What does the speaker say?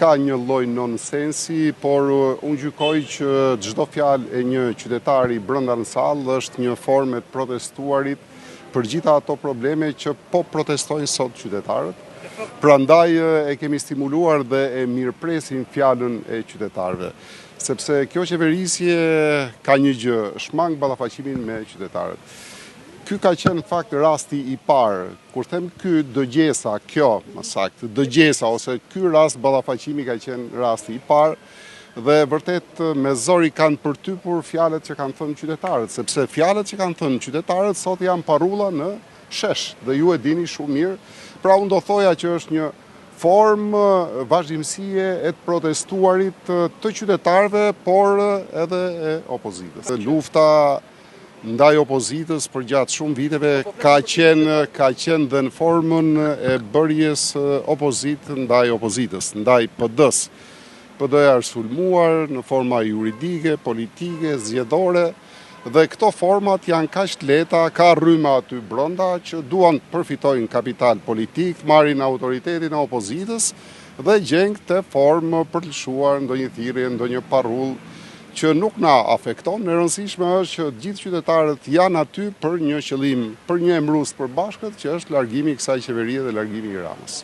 Ka një lloj nonsensi, por unë gjykoj që çdo fjalë e një qytetari brenda në sallë është një formë e të protestuarit për gjitha ato probleme që po protestojnë sot qytetarët. Prandaj e kemi stimuluar dhe e mirëpresim fjalën e qytetarëve. Sepse kjo qeverisje ka një gjë, shmang ballafaqimin me qytetarët. Ky ka qenë në fakt rasti i parë Kur them ky, dëgjesa, kjo, më saktë, dëgjesa ose ky rast ballafaqimi ka qenë rasti i parë dhe vërtet me zor i kanë përtypur fjalët që kanë thënë qytetarët, sepse fjalët që kanë thënë qytetarët sot janë parulla në shesh dhe ju e dini shumë mirë. Pra unë do thoja që është një formë vazhdimësie e të protestuarit të qytetarëve, por edhe e opozitës. Lufta ndaj opozitës përgjatë shumë viteve ka qenë ka qenë dhe në formën e bërjes opozitë ndaj opozitës, ndaj PD-së. PD-ja është sulmuar në forma juridike, politike, zgjedhore dhe këto format janë kaq të lehta, ka rryma aty brenda që duan të përfitojnë kapital politik, të marrin autoritetin e opozitës dhe gjejnë këtë formë për të lëshuar ndonjë thirrje, ndonjë parullë që nuk na afekton, e rëndësishme është që të gjithë qytetarët janë aty për një qëllim, për një emërues të përbashkët që është largimi i kësaj qeverie dhe largimi i Ramës.